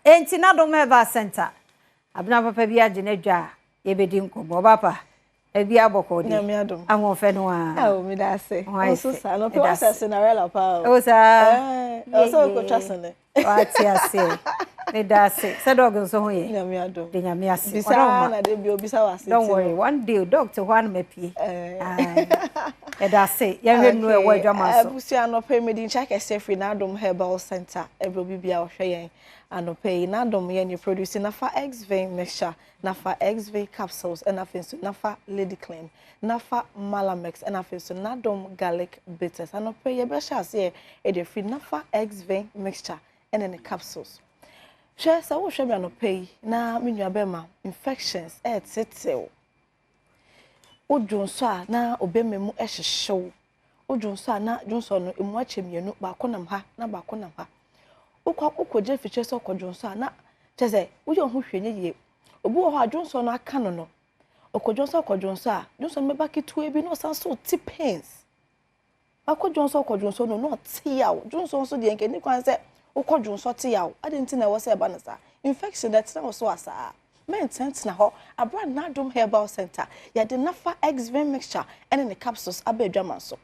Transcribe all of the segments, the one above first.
Enti Nadom Herbal Center, abena papa bi agye n'adwa a yɛbɛdi nkɔmmɔ. Ɔba pa, ebi abɔkɔ deɛ. Nyame adom. Ahoɔfɛ no a. Awo, mi da ase. Ho ayɛ Nso fɛ. saa no pe Meda wa sɛ ase. Cinderella pa o. O saa. Eh, ɔsɛ okotwa sene. Wate aseɛ. Meda ase. Sɛ dog nso ho yɛ. Nyame adom. De Nyame ase. Bisa Ɔdɔ na de bi obisa wa ase. Don't worry, one day dog te hɔ a na mapie. Eh. Aye. Yɛda ase. Yɛhwɛ nnuro a ɛwɔ adwama so. Abusua, anɔpɛ mede nkyɛ kɛseɛ firi N'adom Herbal Center. Ɛbrɛ obi bia ɔhwɛ yɛn anɔpɛ yi. N'adom yɛ ne produce Nafa XV mixture, Nafa XV capsules, ɛna afei nso Nafa Lady Clean, Nafa Malamex, ɛna afei nso N'adom garlic bitters. Anɔpɛ yi yɛbɛhyɛ aseɛ ɛde firi Nafa XV mixture ɛne ne capsules. Hwɛ, sɛ wohwɛ me anɔpɛ yi na me nua bɛma infections ɛɛtetew, wodwo nso a na ɔbɛma mu ɛhyehyew, wodwo nso a na dwonsɔ no emu akyɛ mmienu, baako nam ha na baako nam ha, wokɔ wokɔgye afikyire sɛ ɔkɔ dwonsɔ a na kyerɛ sɛ woyɛ ho hwɛ nyɛ yie. Obi wɔ hɔ a dwonsɔ no aka no, ɔkɔ dwonsɔ, ɔkɔ dwonsɔ a dwonsɔ no bɛba ketewa bi na ɔsan so te pains. Wakɔ dwonsɔ, ɔkɔ dwonsɔ no na ɔte yaw. Dwonsɔ nso deɛ, nkɛ ni kwan sɛ wokɔ dwonsɔ te yaw adi nti na ɛwɔ sɛ ɛba no saa. Infection na ɛtena wɔ so a saa mɛntenatena hɔ abira. Nadom Herbal Center, yɛde Nafa XV mixture ɛne ne capsules aba adwama so.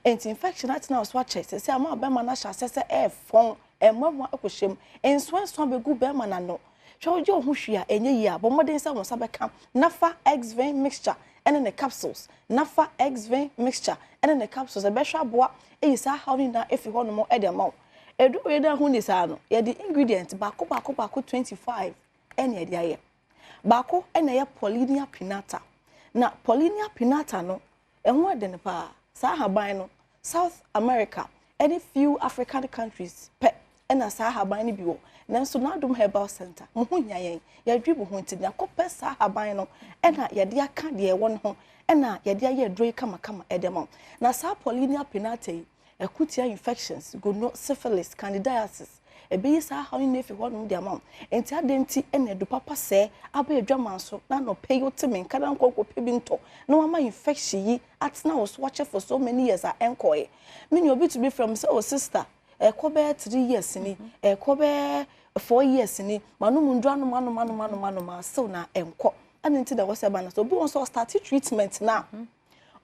Nti infection atena wɔ so akyɛ sɛ ama bɛrima no ahyɛ asɛ sɛ ɛɛfɔn, ɛmmoamoa akɔhyɛ mu, nsoansoa bɛgu bɛrima n'ano. Hwɛ, wogye wo ho hwie a ɛnyɛ yie a, bɔ mmɔden sɛ wo nsa bɛka Nafa XV mixture ɛne ne capsules. Nafa XV mixture ɛne ne capsules ɛbɛhwɛ aboa ɛyi saa haw no nyinaa ɛfi hɔnom ɛde ama wo. Ɛduru wei no ho ni saa no, yɛde ingredient baako baako baako 25 ɛne yɛde ayɛ. Baako ɛna ɛyɛ Polymnia pinnata, na Polymnia pinnata no ɛho ɛden paa. Saa ahaban no, South America ɛne few African countries pɛ ɛna saa ahaban no bi wɔ. Nanso N'adom Herbal Center, mo ho hia yɛn, yɛdwe mo ho nti yɛakɔpɛ saa ahaban no ɛna yɛde aka deɛ ɛwɔ no ho ɛna yɛde ayɛ aduro yi kamakama ɛde ma wo. Na saa Polymnia pinnata yi ɛko tia infections, gono, syphilis, candidiasis. Ɛbɛyi saa haw no nyinaa efi hɔnom de ama wo. Nti adeɛ nti ɛna adu papa sɛɛ aba adwama so na anɔpɛ yi wote me nka na nkɔ nkɔpɛ bi ntɔ na wama infection yi atena wo so wakyɛ for so many years a ɛnkɔɛ. Me nua, obi tumi frɛ me sɛ, "Oh sister, ɛkɔ bɛyɛ 3 years ni, ɛkɔ bɛyɛ 4 years ni, manom nduro, anom anom anom anom anom asew na ɛnkɔ." Ɛna nti na ɛwɔ sɛ ɛba no so, obi wɔ nso ɔstart treatment na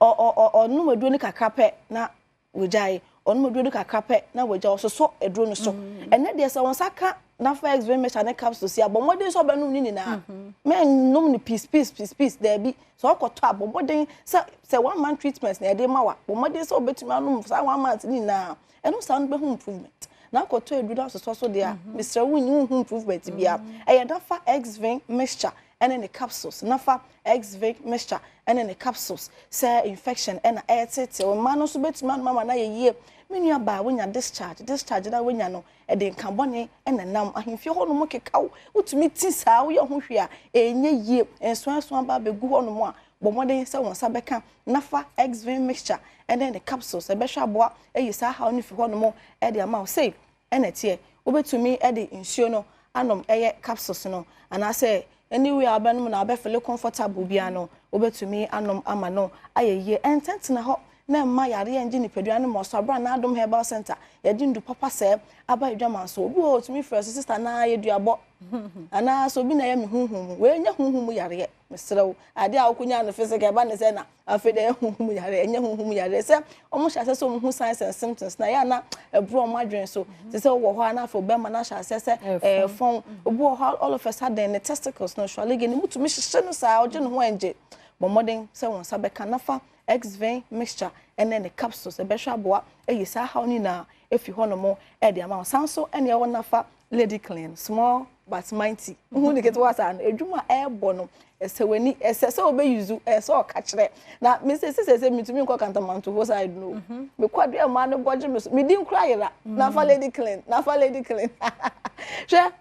ɔ ɔ ɔ ɔnom aduro no kakra pɛ na wagyae, ɔnom aduro no kakra pɛ na wagyae, ɔsosɔ aduro no so. Ɛnɛ deɛ, sɛ wɔn nsa ka Nafa XV mixture ne capsules yi a, bɔ mmɔden sɛ ɔbɛnom ne nyinaa. Mɛnnom no piece piece piece piece, daabi. Sɛ ɔkɔtɔ a, bɔ mmɔden sɛ one month treatment na yɛde ma wa, bɔ mmɔden sɛ ɔbɛtumi anom saa one month ne nyinaa. Ɛno saa no bɛhu improvement. Na akɔtɔ aduro no asosɔ so deɛ a, mesrɛ wo, nyi wohu improvement bia. Ɛyɛ Nafa XV mixture ɛne ne capsules, Nafa XV mixture ɛne ne capsules. Sɛ infection ɛna ɛɛtete mmaa no nso bɛtumi anom ama no ayɛ yie. Me nua baa, wonya discharge, discharge na wonya no ɛde nka bɔne ɛna nam ahemfie hɔnom keka wo, wotumi ti saa, woyɛ ho hwee a ɛnyɛ yie, nsoansoa ba abɛgu hɔnom a, bɔ mmɔden sɛ wɔn nsa bɛka Nafa XV mixture ɛne ne capsules. Ɛbɛhwɛ aboa ɛyi saa haw no fi hɔnom ɛde ama wo. Sei ɛna ɛteɛ. Wobɛtumi ɛde nsuo no anom ɛyɛ capsules no anaasɛ anyway a wobɛnom na wobɛfeel comfortable biara no, wobɛtumi anom ama no ayɛ yie. Ɛntɛntena hɔ na mma yareɛ ngye nipadua no ma ɔso abera. N'adom Herbal Center, yɛde ndu papa sɛ aba adwama so. Obi wɔ hɔ otumi frɛ so, "Sister, naa yɛ duabɔ anaa sɛ obi na ɛyɛ me huhum mu." Wei nyɛ huhum mu yareɛ, mesrɛ wo. Adeɛ a wokonya no physical ɛba ne sɛ na afei deɛ ɛyɛ huhum yareɛ. Ɛnyɛ huhum yareɛ. Sɛ ɔmo hyɛ asɛ sɛ ɔmo hu signs and symptoms na ɛyɛ ana ɛboro ɔmo adwene so te sɛ wowɔ hɔ a na afei ɔbɛrima no ahyɛ asɛ sɛ ɛɛfɔn. Obi wɔ hɔ, all of a sudden ne testicles no hwalege ne mu tumi hyehyɛ no saa, ɔgye ne ho ɛngye. Bɔ mmɔden sɛ wɔn nsa bɛka Nafa XV mixture ɛne ne capsules. Ɛbɛhwɛ aboa ɛyi saa haw no nyinaa efi hɔnom ɛde ama wo. San so ɛne ɛwɔ Nafa Lady Clean, small but mighty. Wohu ne ketewa saa no, edwuma a ɛrebɔ no ɛsɛ w'ani, ɛsɛ sɛ wobɛyuzu, ɛsɛ sɛ ɔka kyerɛ na mesɛ sɛ metumi nkɔ Kantamanto hɔ side no, mekɔ adeɛ mmaa no bɔgye me so, medi nkura yera. Nafa Lady Clean, Nafa Lady Clean. Hwɛ,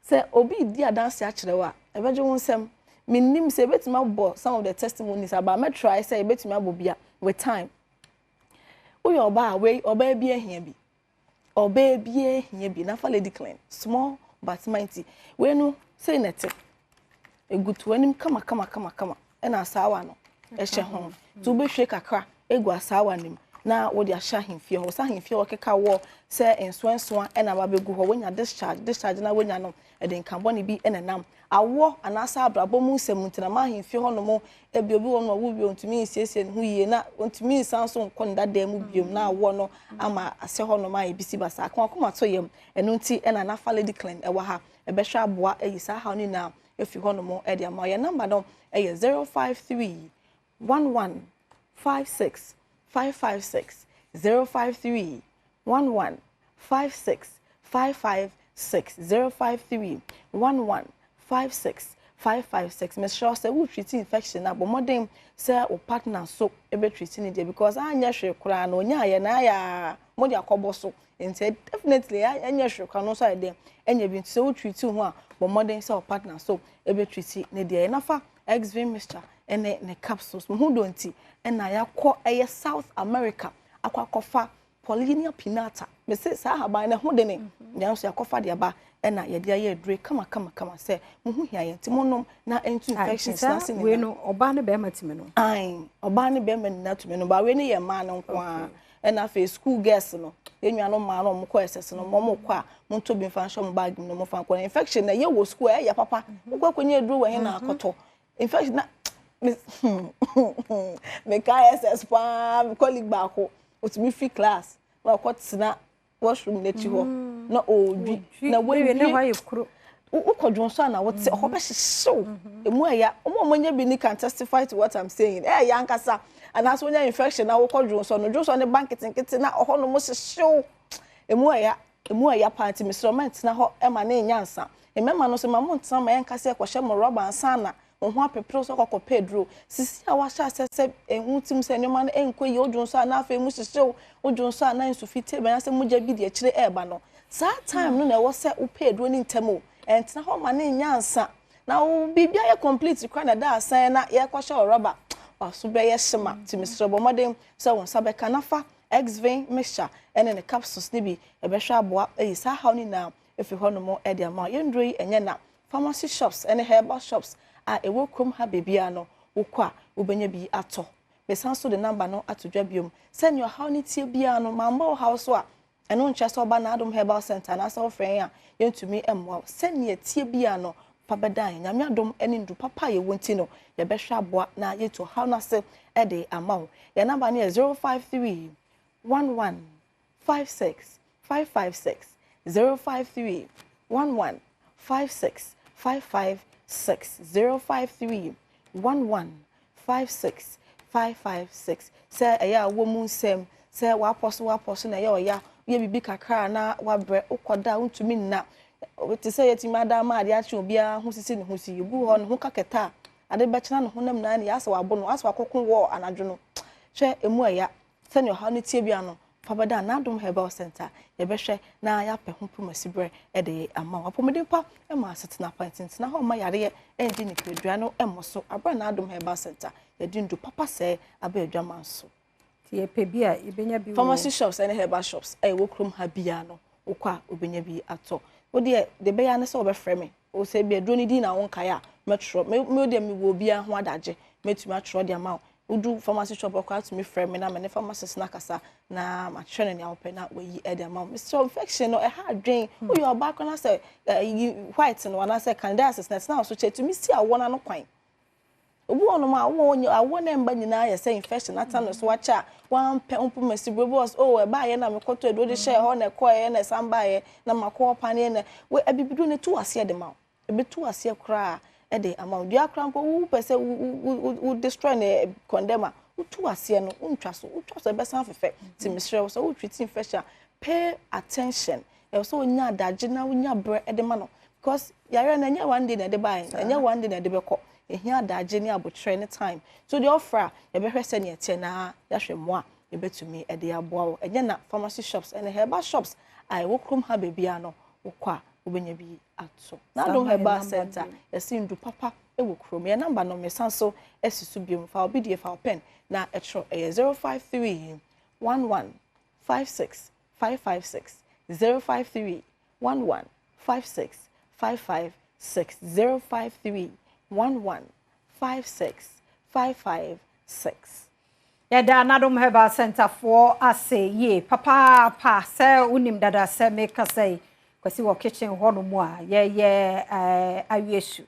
sɛ obi di adanse akyerɛ wo a, ɛbɛgye wo nsɛm. Menim sɛ ebɛtumi abɔ some of the testimonies aba. Mɛtry sɛ ebɛtumi abɔ bia with time. Woyɛ ɔbaa a, wei ɔbaa bi ahia bi, ɔbaa bi ahia bi. Nafa Lady Clean, small but mighty. Wei no sei na ɛte, egu to anim kama kama kama kama, ɛna asaawa no ɛhyɛ ho nti wobɛhwie kakra egu asaawa no mu. na wode ahyɛ ahemfie hɔ. Sɛ ahemfie hɔ keka woɔ sɛ nsoansoa na aba abɛgu hɔ, woanya discharge, discharge no a woanya no, ɛde nka bɔne bi na ɛnam. Awoɔ anaasɛ abrabɔ mu nsɛm nti na ma ahemfie hɔnom, ebia obi wɔ hɔ nom a ɔwo wie a ɔntumi nsiesie ne ho yie na ɔntumi nsan nso nkɔ ne dadaa mu biom na awoɔ no ama asɛ hɔnom ayɛ bisi basaa. Ka w'akoma to yam, ɛno nti na Nafa Lady Clean wɔ ha, ɛbɛhwɛ aboa ayi saa haw no nyinaa afi hɔnom de ama wo. Yɛn namba no yɛ 053 11 56 556 053 11 56 556 053 11 56 556 Mesrɛ wo sɛ wo treat infection a bɔ mmɔden sɛ wo partner nso bɛ treat ne deɛ because anyɛ hwee koraa no ɔnyaayɛ na ayɛ a mode akɔbɔ so nti definitely ɛnyɛ hwee koraa no nso ayɛ dɛn ɛnyɛ bi nti sɛ wo treat ho a bɔ mmɔden sɛ wo partner nso bɛ treat ne deɛ nafa Exvin mixture ne ne capsules. Mo ho dɔ nti na yɛakɔ ɛyɛ South America akɔ akɔfa Pollinia pinnata. Mese saa ahaban no ɛho dene, nanso yɛakɔfa de aba ɛna yɛde ayɛ adure kama kama kama sɛ mo ho hia yɛn nti monom na ɛntu infections no ase nyinaa. Wei no ɔbaa ne bɛrima tumi nom? Ae, ɔbaa ne bɛrima nyinaa tumi nom, but wei no yɛ mmaa no nko ara. Ɛna afei school girls no, yɛn nuanom mmaa no a wɔkɔ SS no, wɔn kɔ a montɔ bi mfa nhyɛ wɔn bag mu na wɔmfa nkɔ. Na infection na ɛyɛ wɔ school a ɛyɛ papa. Wokɔ akɔnya aduro wɔ he na akɔtɔ. Infection na mekae SS paa, me colleague baako, otumi fi class na wakɔtena washroom n'akyi hɔ na ɔredwi na wawie wokɔ dwonso a na wote ɛhɔ bɛhyehyew emu ɛya wɔn a wɔanya bi ni can testify to what I'm saying ɛyɛ ankasa anaasɛ wonya infection na wokɔ dwonso no dwonso no ba nketenkete na ɔhɔ nom hyehyew emu ɛya emu ɛya paa nti mesrɛ mo ntena hɔ ɛma ne nya nsa mmarima no nso ma mo ntena ma yɛnka sɛ ɛkɔhyɛ mo rɔba ansa na Wo ho apeperew sɛ kɔkɔpɛ aduro. Sisi a woahyɛ aseɛ sɛ wo tirim sɛ nneɛma no nkɔ yie, wodwo nso a na afei mu hyehye wo, wodwo nso a na nsu fitaa bi anaasɛ mogya bi di akyire reba no, saa time no na ɛwɔ sɛ wopɛ aduro no ntɛm o. Ɛntena hɔ ma no nnya ansa. Na wo biribi ayɛ complete koraa na ɛda asan na yɛrekɔhyɛ wo rɔba, w'aso bɛyɛ hye ma. Nti mesrɛ wo bɔ mmɔden sɛ wo nsa bɛka na fa Exvin mixture ne ne capsules no bi, ɛbɛhwɛ aboa ayi saa haw no nyinaa afiri hɔnom de ama wo. Yɛn nnuro yi ɛnyɛ na. Pharmacy shops ne herbal shops a ɛwɔ kurom ha baabiara no, wokɔ a wobɛnya bi atɔ. Mesan nso de number no ato dwa biom. Sɛnea ɔhaw no teɛ biara no, mammɔ wo haw so a, ɛno nkyerɛ sɛ woba N'adom Herbal Centre anaasɛ wofrɛ yɛn a, yɛntumi mmoa wo. Sɛnea ɛteɛ biara no, fa bɛdan yɛn. Nyame adom ne nnuru papa a yɛwɔ nti no, yɛbɛhwɛ aboa na yɛatu ɔhaw no ase de ama wo. Yɛn number no yɛ 053 11 56 556 053 11 56 556 053 11 56 556 Sɛ ɛyɛ a wowɔ mu nsɛm sɛ w'apɔ so w'apɔ so na ɛyɛ ɔya, woyɛ biribi kakra a na wabrɛ, wokɔda a wontumi nna, te sɛ yɛatumi ada ama adeɛ akye obiara ho sisi ne ho si, obi wɔ hɔ ne ho ka kɛtɛ a ade bɛkyena ne honam nyinaa ne yɛ asɛ wabo no, asɛ wakɔko wɔ anadwo no, hwɛ emu ɛya. Sɛnea ɔhaw no teɛ biara no, fa bɛda N'adom Herbal Centre. Yɛbɛhwɛ na yɛapɛ ho pomasiberɛ de ama wo. Apɔmuden pa ma asetena pa, nti ntena hɔ mma yareɛ nngye nipadua no mmɔ so. Aberɛ a N'adom Herbal Centre yɛde nnuru papa sɛɛ aba adwaman so. Nti yɛpɛ bi a, yɛbɛnya bi wɔ. Pharmacy shops ne herbal shops a ɛwɔ kurom ha biara no, wokɔ a wobɛnya bi atɔ. Wo deɛ, deɛ ɛbɛyɛ ara ne sɛ wobɛfrɛ me. Wo sɛ ebi aduro no din na wonkae a, mɛtwerɛ. Me me deɛ mewɔ obiara ho adagye, mɛtumi atwerɛ de ama wo. Wodu pharmacy shop hɔ koraa tumi frɛ me na me ne pharmacist no akasa na makyerɛ no nea wopɛ na wayi de ama wo. Mesrɛ wo, infection no ɛha adwen. Woyɛ ɔbaa koraa na sɛ ɛyi white no anaasɛ candidiasis na ɛtena wo so kyɛ, ɛtumi si awoɔ no ano kwan. Obi wɔ hɔnom a wowɔ nyɛ awoɔ na ɛmba nyinaa yɛ sɛ infection atena ne so akyɛ a wampɛ mpo masi bro bi wɔ sɛ oh ɛbaayɛ na mekɔtɔ aduro de hyɛɛ hɔ na ɛkɔɛ na ɛsan baayɛ na makɔ hɔ paneɛ na wei abibiduro no ɛtu aseɛ de ma wo ɛbɛtu aseɛ koraa de ama wo dua koraa mpo wopɛ sɛ wo wo wo destroy no condemn a wotu aseɛ no wontwa so wotwa so ɛbɛsan fefɛ nti mesrɛ wo sɛ wo treat infection a pay attention Ɛwɔ sɛ wonya adagye na wonya berɛ de ma no because yareɛ no ɛnyɛ one day na ɛde baeɛ, ɛnyɛ one day na ɛde bɛkɔ. Ɛhia adagye ne abotrɛ ne time. So deɛ ɔfrɛ a yɛbɛhwɛ sɛdeɛ ɛteɛ na yɛahwɛ mmoa a yɛbɛtumi de aboa wo. Ɛnyɛ na pharmacy shops ne herbal shops a ɛwɔ kurom ha baabiara no wokɔ a wobɛnya bi ato. N'adom Herbal Center yɛse ndu papa wɔ kurom. Yɛn number no mesan so asi so biom. Fa wo bidie, fa wo pen na twerɛ. Ɛyɛ 053 11 56 556 053 11 56 556 053 11 56 556. Yɛda Nadom Herbal Center foɔ ase yie papaapa. Sɛ wonim dada sɛ mekasa yi, Kwasi wɔ kitchen hɔ nom a yɛyɛ awiesu.